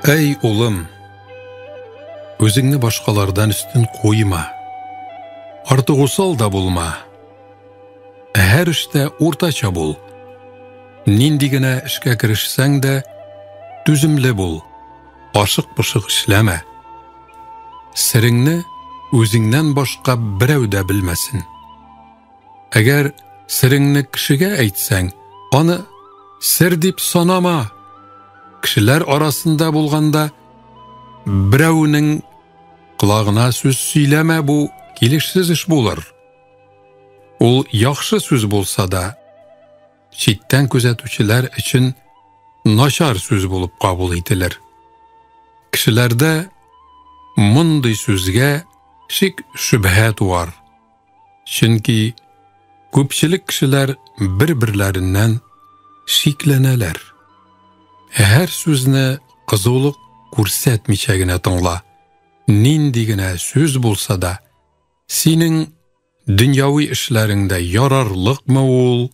Әй, улым, үзеңне башкалардан өстен куйма. Артык усал да булма. Һәр эштә уртача бул. Нинди генә эшкә керешсәң дә, түземле бул. Ашык-пошык эшләмә. Сереңне үзеңнән башка берәү дә белмәсен. Әгәр сереңне кешегә әйтсәң, аны сер дип санама. Кешеләр арасында булганда берәүнең колагына сүз сөйләмә, бу килешсез эш булыр. Ул яхшы сүз булса да, читтән күзәтүчеләр өчен начар сүз булып кабул ителер. Кешеләрдә мондый сүзгә шик шөбһә туар. Чөнки күпчелек кешеләр бер-берләреннән шикләнәләр. Һәр сүзне кызулык күрсәтмичә генә тыңла. Нинди генә сүз булса да, синең дөньяви эшләреңдә ярарлыкмы ул,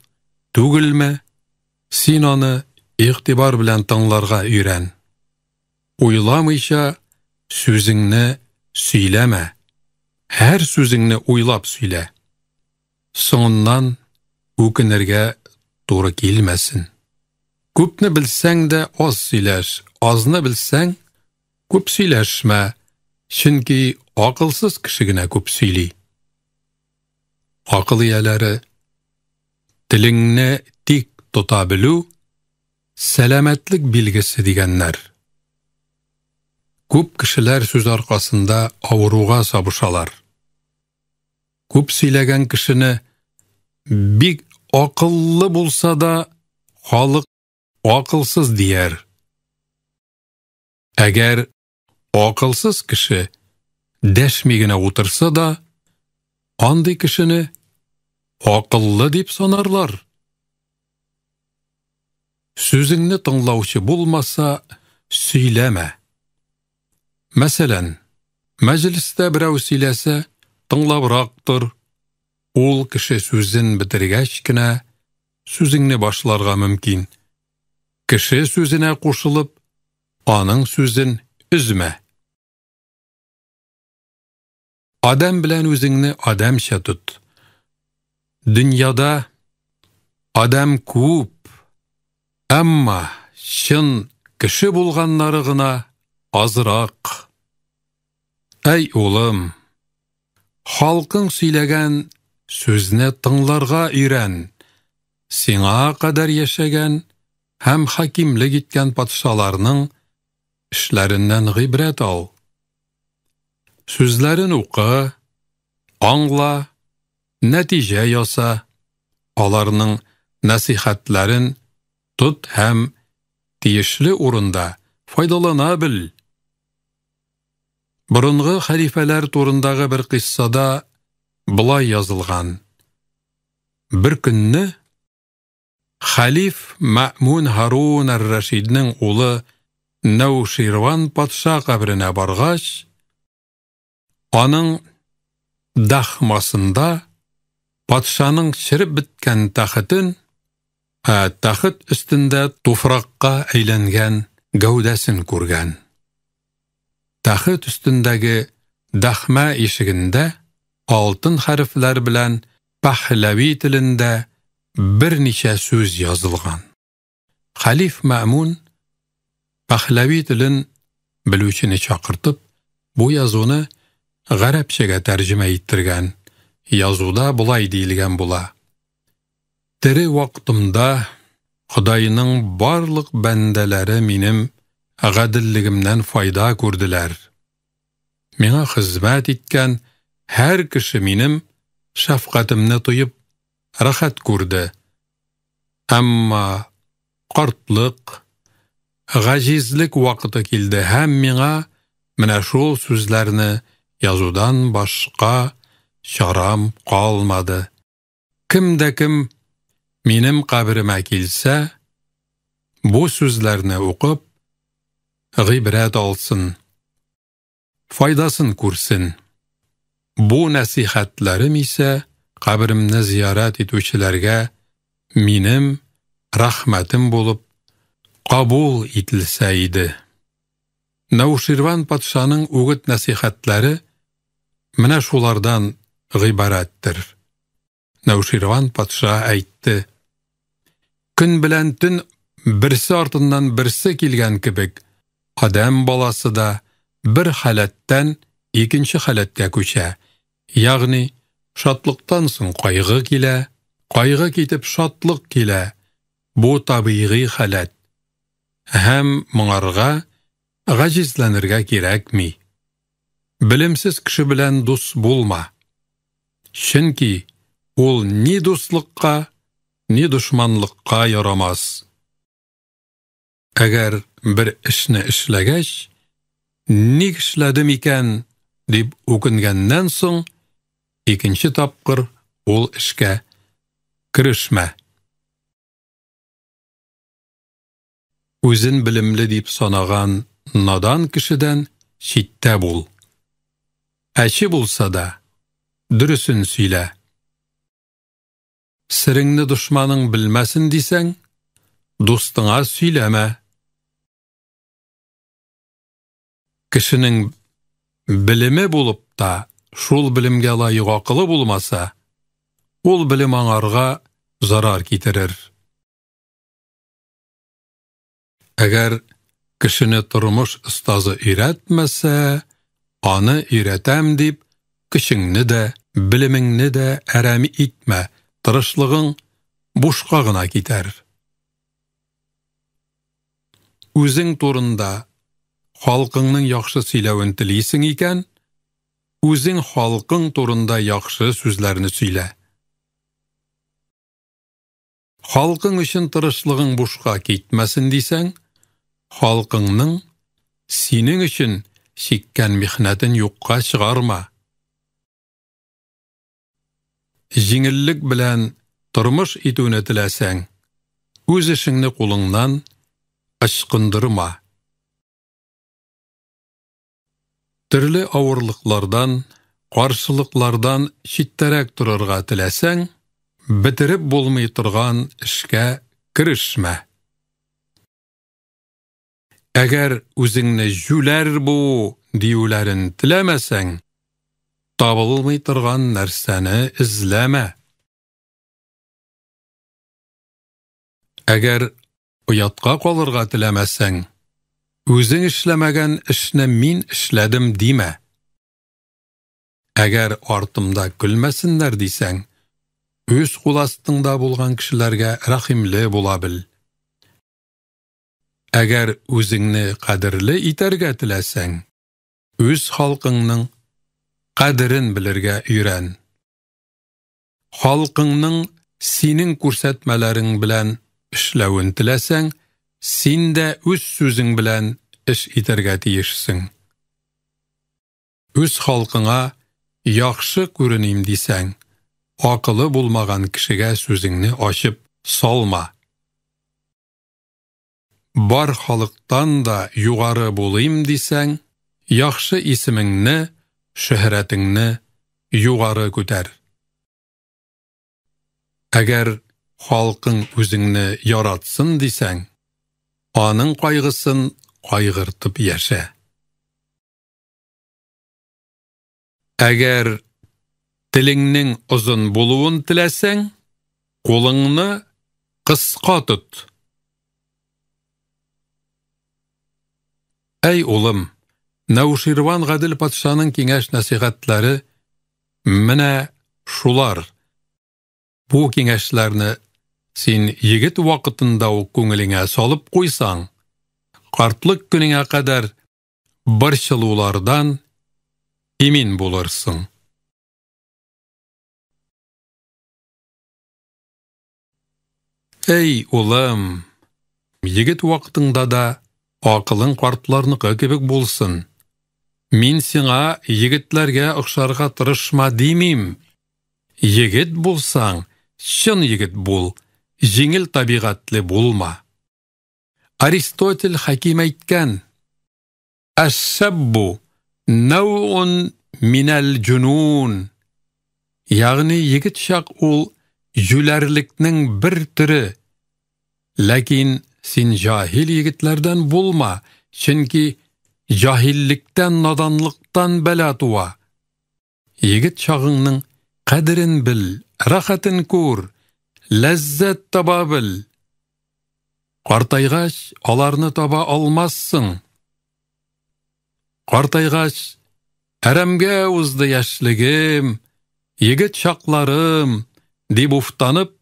түгелме, син аны игътибар белән тыңларга өйрән. Уйламыйча сүзеңне сөйләмә. Һәр сүзеңне уйлап сөйлә. Соңыннан үкенергә туры килмәсен. Күпне белсәң дә аз сөйләш, азны белсәң, күп сөйләшмә, чөнки акылсыз кеше генә күп сөйли. Акыл ияләре телеңне тик тота белү сәламәтлек билгесе дигәннәр. Күп кешеләр сүз аркасында авыруга сабышалар. Күп сөйләгән кешене бик акыллы булса да, халык акылсыз дияр. Әгәр акылсыз кеше дәшми генә утырса да, андый кешене акыллы дип санарлар. Сүзеңне тыңлаучы булмаса, сөйләмә. Мәсәлән, мәҗлестә берәү сөйләсә, тыңлабрак тор. Ул кеше сүзен бетергәч кенә сүзеңне башларга мөмкин. Кеше сүзенә кушылып, аның сүзен өзмә. Адәм белән үзеңне адәмчә тот. Дөньяда адәм күп, әмма чын кеше булганнары гына азрак. Әй, улым, халкың сөйләгән сүзне тыңларга өйрән. Сиңа кадәр яшәгән һәм хакимлек иткән патшаларның эшләреннән гыйбрәт ал. Сүзләрен укы, аңла, нәтиҗә яса, аларның нәсихәтләрен тот һәм тиешле урында файдалана бел. Борынгы хәлифәләр турындагы бер кыйссада болай язылган. Бер көнне хәлиф Мәъмун Һарун ар-Рашидның улы Нәүширван патша каберенә баргач, аның дахмасында патшаның череп беткән тәхетен, ә тәхет өстендә туфракка әйләнгән гәүдәсен күргән. Тәхет өстендәге дахма ишегендә алтын хәрефләр белән пәһләви телендә берничә сүз язылган. Хәлиф Мәъмун пәһләви телен белүчене чакыртып, бу язуны гарәпчәгә тәрҗемә иттергән. Язуда болай диелгән була: Тере вакытымда Ходайның барлык бәндәләре минем гаделлегемнән файда күрделәр. Миңа хезмәт иткән һәр кеше минем шәфкатемне тоеп рәхәт күрде. Әмма картлык, гаҗизлек вакыты килде һәм миңа менә шул сүзләрне язудан башка чарам калмады. Кем дә кем минем каберемә килсә, бу сүзләрне укып, гыйбрәт алсын, файдасын күрсен. Бу нәсихәтләрем исә каберемне зиярәт итүчеләргә минем рәхмәтем булып кабул ителсә иде. Науширван патшаның үгет-нәсыйхәтләре менә шулардан гыйбарәттер. Науширван патша әйтте: Көн белән төн берсе артыннан берсе килгән кебек, адәм баласы да бер халәттән икенче халәткә күчә. Ягъни шатлыктан соң кайгы килә, кайгы китеп шатлык килә. Бу табигый халәт. Һәм моңарга гаҗизләнергә кирәкми. Белемсез кеше белән дус булма. Чөнки ул ни дуслыкка, ни дошманлыкка ярамас. Әгәр бер эшне эшләгәч, ник эшләдем икән дип үкенгәннән соң, икенче тапкыр ул эшкә керешмә. Үзен белемле дип санаган надан кешедән читтә бул. Әче булса да, дөресен сөйлә. Сереңне дошманың белмәсен дисәң, дустыңа сөйләмә. Кешенең белеме булып та, шул белемгә лаек акылы булмаса, ул белем аңарга зарар китерер. Әгәр кешене тормыш остазы өйрәтмәсә, аны өйрәтәм дип, көчеңне дә, белемеңне дә әрәм итмә, тырышлыгың бушка гына китәр. Үзең турында халкыңның яхшы сөйләвен телисең икән, үзең халкың турында яхшы сүзләрне сөйлә. Халкың өчен тырышлыгың бушка китмәсен дисәң, халкыңның синең өчен чиккән михнәтен юкка чыгарма. Җиңеллек белән тормыш итүне теләсәң, үз эшеңне кулыңнан ычкындырма. Төрле авырлыклардан, каршылыклардан читтәрәк торырга теләсәң, бетереп булмый торган эшкә керешмә. Әгәр үзеңне җүләр бу диюләрен теләмәсәң, табылмый торган нәрсәне эзләмә. Әгәр оятка калырга теләмәсәң, үзең эшләмәгән эшне мин эшләдем димә. Әгәр артымда көлмәсеннәр дисәң, үз кул астыңда булган кешеләргә рәхимле була бел. Әгәр үзеңне кадерле итәргә теләсәң, үз халкыңның кадерен белергә өйрән. Халкыңның синең күрсәтмәләрең белән эшләвен теләсәң, син дә үз сүзең белән эш итәргә тиешсең. Үз халкыңа яхшы күреним дисәң, акылы булмаган кешегә сүзеңне ачып салма. Бар халыктан да югары булыйм дисәң, яхшы исемеңне, шөһрәтеңне югары күтәр. Әгәр халкың үзеңне яратсын дисәң, аның кайгысын кайгыртып яшә. Әгәр телеңнең озын булуын теләсәң, кулыңны кыска тот. Әй улым, Науширван гадел патшаның киңәш-нәсыйхәтләре менә шулар. Бу киңәшләрне син егет вакытында ук күңелеңә салып куйсаң, картлык көнеңә кадәр борчылулардан имин булырсың. Әй, улым, егет вакытыңда да акылың картларныкы кебек булсын. Мин сиңа егетләргә охшарга тырышма димим. Егет булсаң, чын егет бул, җиңел табигатьле булма. Аристотель хәким әйткән: Әс-сәббу нәүун минәл җунун. Ягъни егет чак ул җүләрлекнең бер төре. Ләкин син җаһил егетләрдән булма, чөнки Җаһиллектән, наданлыктан бәла туа. Егет чагыңның кадерен бел, рәхәтен күр, ләззәт таба бел. Картайгач, аларны таба алмассың. Картайгач, әрәмгә узды яшьлегем, егет чакларым, дип уфтанып,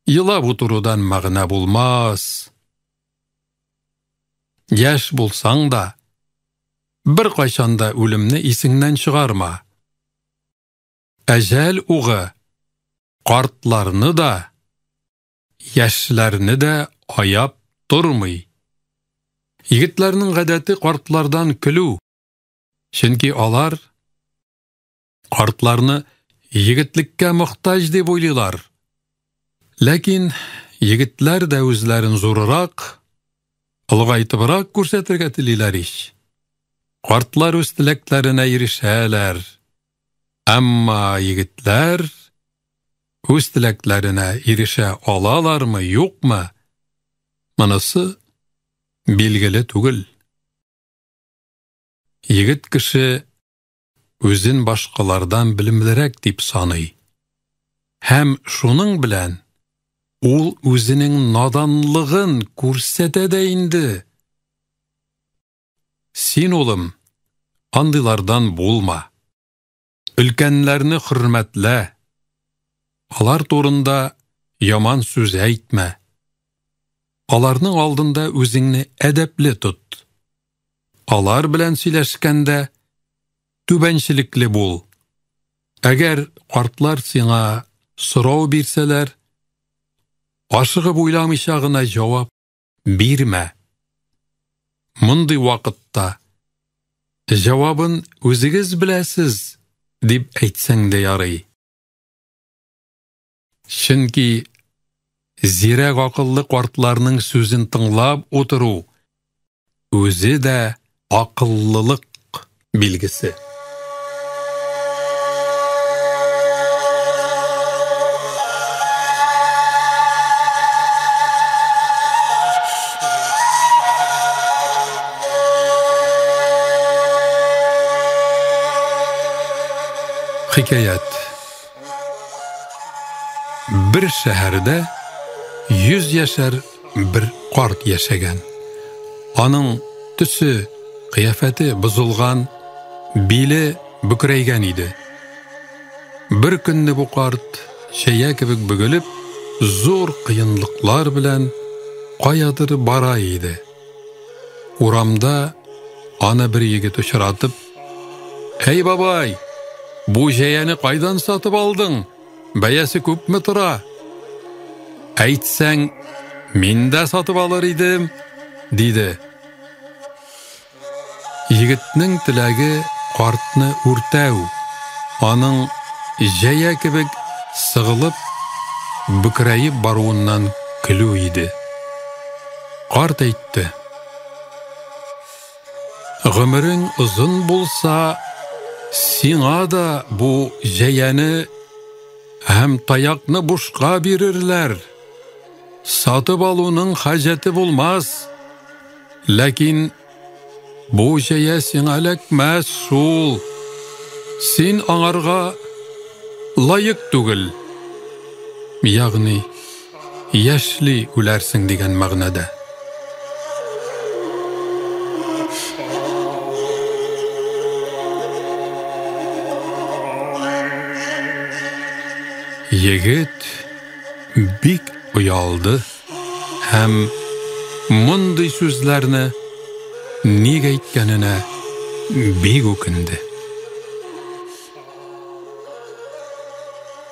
елап утырудан мәгънә булмас. Яшь булсаң да, беркайчан да үлемне исеңнән чыгарма. Әҗәл угы картларны да, яшьләрне дә аяп тормый. Егетләрнең гадәте картлардан көлү, чөнки алар картларны егетлеккә мохтаҗ дип уйлыйлар. Ләкин егетләр дә үзләрен зуррак, олыгайтыбрак күрсәтергә телиләр ич. Картлар үз теләкләренә ирешәләр. Әмма егетләр үз теләкләренә ирешә алалармы, юкмы? Монысы билгеле түгел. Егет кеше үзен башкалардан белемлерәк дип саный. Һәм шуның белән ул үзенең наданлыгын күрсәтә дә инде. Син, улым, андыйлардан булма. Өлкәннәрне хөрмәтлә. Алар турында яман сүз әйтмә. Аларның алдында үзеңне әдәпле тот. Алар белән сөйләшкәндә түбәнчелекле бул. Әгәр картлар сиңа сорау бирсәләр, ашыгып уйламыйча гына җавап бирмә. Мондый вакытта җавабын үзегез беләсез дип әйтсәң дә ярый. Чөнки зирәк акыллы картларның сүзен тыңлап утыру үзе дә акыллылык билгесе. Хикәят. Бер шәһәрдә 100 яшәр бер карт яшәгән. Аның төсе, кыяфәте бозылган, биле бөкрәйгән иде. Бер көнне бу карт, чәя кебек бөгелеп, зур кыенлыклар белән каядыр бара иде. Урамда аны бер егет очратып, «Әй бабай, бу җәяне кайдан сатып алдың? Бәясе күпме тора?» «Әйтсәң, мин дә сатып алыр идем», диде. Егетнең теләге картны үртәү, аның җәя кебек сыгылып, бөкрәеп баруыннан көлү иде. Карт әйтте: «Гомерең озын булса, сиңа да бу җәяне һәм таякны бушка бирерләр. Сатып алуның хаҗәте булмас. Ләкин бу җәя сиңа эләкмәс шул. Син аңарга лаек түгел. Ягъни яшьли үләрсең дигән мәгънәдә. Егет бик оялды һәм мондый сүзләрне ник әйткәненә бик үкенде.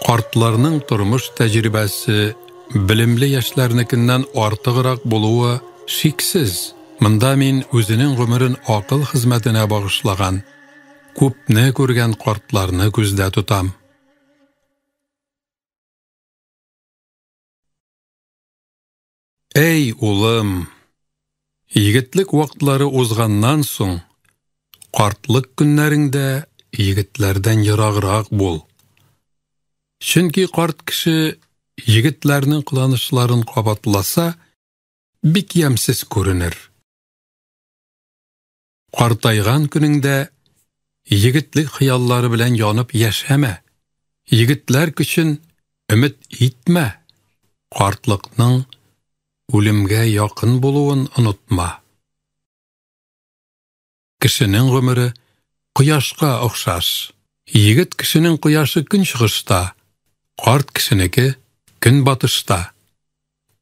Картларның тормыш тәҗрибәсе белемле яшьләрнекеннән артыграк булуы шиксез. Монда мин үзенең гомерен акыл хезмәтенә багышлаган, күпне күргән картларны күздә тотам. Әй, улым, егетлек вакытлары узганнан соң, картлык көннәреңдә егетләрдән ераграк бул. Чөнки карт кеше егетләрнең кыланышларын кабатласа, бик ямьсез күренер. Картайган көнеңдә егетлек хыяллары белән янып яшәмә. Егетләр көчен өмет итмә. Картлыкның үлемгә якын булуын онытма. Кешенең гомере кояшка охшаш. Егет кешенең кояшы көнчыгышта, карт кешенеке көнбатышта.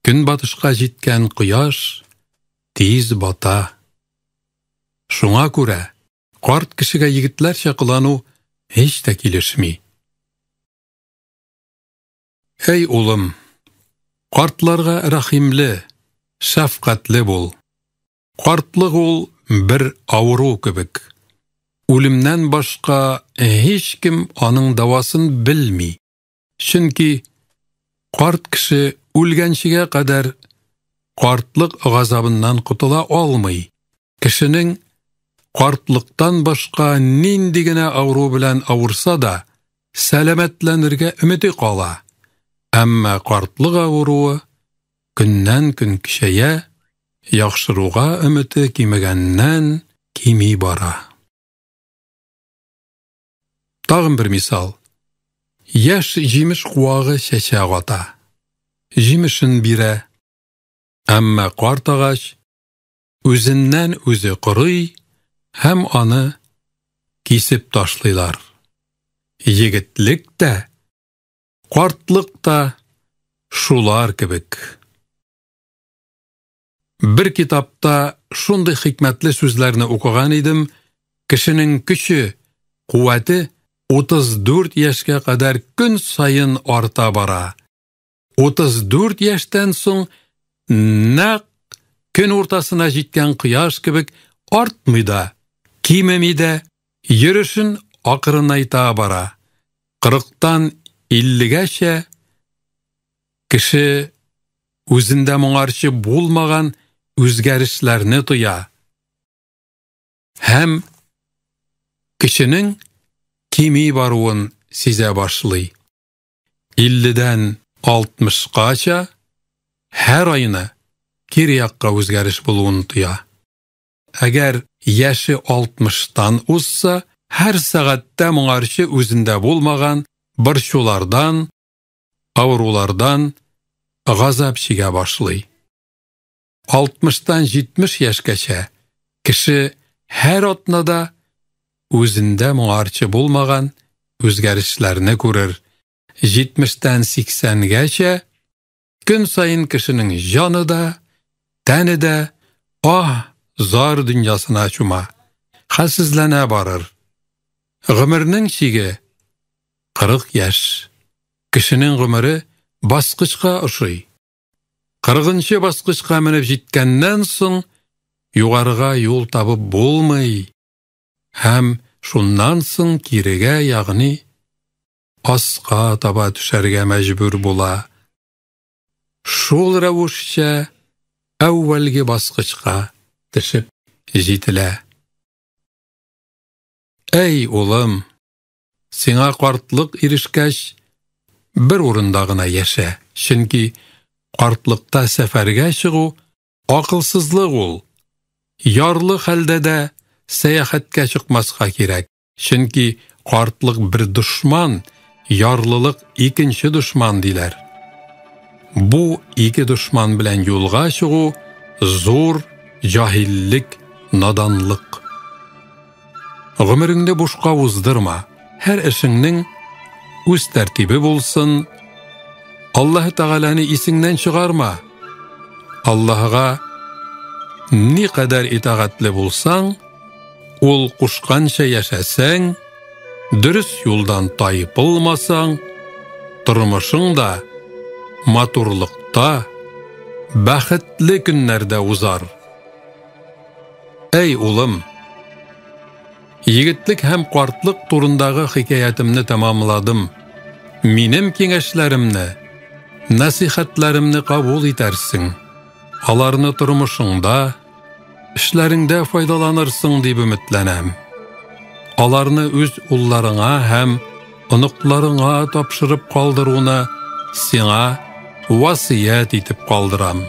Көнбатышка җиткән кояш тиз бата. Шуңа күрә карт кешегә егетләрчә кылану һич тә килешми. Әй улым, картларга рәхимле, шәфкатьле бул. Картлык ул бер авыру кебек. Үлемнән башка һичкем аның дәвасын белми. Чөнки карт кеше үлгәнчегә кадәр картлык газабыннан котыла алмый. Кешенең картлыктан башка нинди генә авыру белән авырса да, сәламәтләнергә өмете кала. Әмма картлык авыруы көннән-көн көчәя, яхшыруга өмете кимегәннән кими бара. Тагын бер мисал. Яшь җимеш куагы чәчәк ата, җимешен бирә. Әмма карт агач үзеннән үзе корый һәм аны кисеп ташлыйлар. Егетлек тә, картлык та шулар кебек. Бер китапта шундый хикмәтле сүзләрне укыган идем, кешенең көче, куәте 34 яшькә кадәр көн саен арта бара. 34 яшьтән соң нәкъ көн уртасына җиткән кояш кебек артмый да, кимеми дә, йөрешен акрынайта бара. 40-тан 50-гәчә кеше үзендә моңарчы булмаган үзгәрешләрне тоя һәм кешенең кими баруын сизә башлый. 50-дән 60-кача һәр айны кире якка үзгәреш булуын тоя. Әгәр яше 60-тан узса, һәр сәгатьтә моңарчы үзендә булмаган борчулардан, авырулардан газап чигә башлый. 60-тан 70 яшькәчә кеше һәр атнада үзендә моңарчы булмаган үзгәрешләрне күрер. 70-тән 80-гәчә көн саен кешенең җаны да, тәне дә аһ, зар дөньясына чума, хәлсезләнә барыр. Гомернең чиге 40 яшь. Кешенең гомере баскычка ошый. 40нчы баскычка менеп җиткәннән соң югарыга юл табып булмый. Һәм шуннан соң кирегә, ягъни аска таба төшәргә мәҗбүр була. Шул рәвешчә әүвәлге баскычка төшеп җителә. Әй улым, сиңа картлык ирешкәч, бер урында гына яшә, чөнки картлыкта сәфәргә чыгу акылсызлык ул. Ярлы хәлдә дә сәяхәткә чыкмаска кирәк, чөнки картлык бер дошман, ярлылык икенче дошман диләр. Бу ике дошман белән юлга чыгу зур җаһиллек, наданлык. Гомереңне бушка уздырма, һәр эшеңнең үз тәртибе булсын. Аллаһ Тәгаләне исеңнән чыгарма. Аллаһыга ни кадәр итагатьле булсаң, ул кушканча яшәсәң, дөрес юлдан тайпылмасаң, тормышың да матурлыкта, бәхетле көннәрдә узар. Әй улым, егетлек һәм картлык турындагы хикәятемне тәмамладым. Минем киңәшләремне, нәсихәтләремне кабул итәрсең. Аларны тормышыңда, эшләреңдә файдаланырсың дип өметләнәм. Аларны үз улларыңа һәм оныкларыңа тапшырып калдыруны сиңа васыять итеп калдырам.